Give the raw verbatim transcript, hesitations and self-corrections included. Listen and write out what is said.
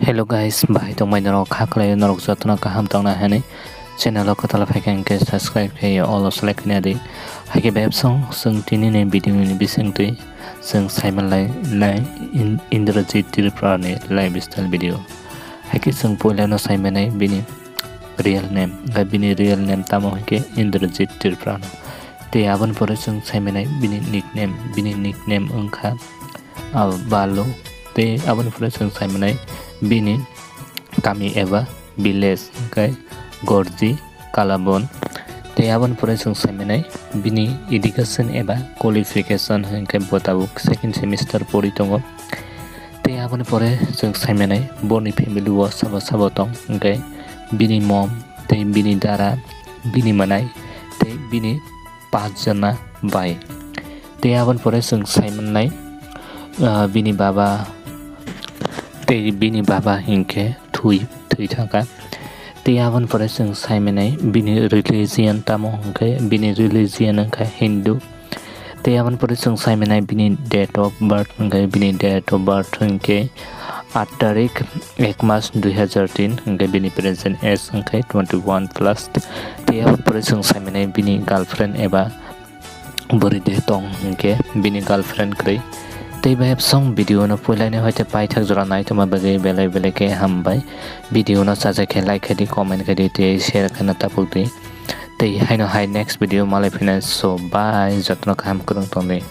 Hello guys, bahai tongmai norok, kha khlai norok jotono kaham tongna hinwi channel o kwtal phaikha hinkhe subscribe khe all o select khaina di. Haikhe bebsong chwng tini ni video ni bisingtwi chwng saiman lai nai In-, Indrajit Tripura ni lifestyle video. Haikhe chwng puila no saimanai bini real name, hinkhe bini real name tamo hinkhe Indrajit Tripura no. Tei aboni pore chwng saimanai bini nickname, bini nickname wngkha ah, Balu. Tei aboni pore chwng saimanai bini kami eba village hinkhe Gorji Kalabon. Tei aboni pore chwng saimanai bini education eba qualification hinkhe bo tabuk second semester pori tongo. Tei aboni pore chwng saimanai boni family o sabo sabo tong hinkhe bini mom tei bini dara, bini manai tei bini pach jona bai. Tei aboni pore chwng saimannai, ah, bini baba tei bini baba hinkhe thwi, thwi thangkha. Tei aboni pore chwng saimanai bini religion tamo hinkhe bini religion wngkha Hindu. Tei aboni pore chwng saimanai bini date of birth hinkhe bini date of birth hinkhe aat tarik ek mas dui hazar tin hinkhe bini present age hinkhe twenty one plus. Tei aboni pore chwng saimanai bini girlfriend eba bwrwi de tong hinkhe bini girlfriend kwrwi. Tei bahai bwswng video no puilani hoite paithak jora naitoma bagwi belai belai khe hambai. Video no chajakhe like khaidi, comment khaidi tei share khaina tapukdi. Tei haino hai next video malai phina, so bye, jotono kaham kwrwng tongdi.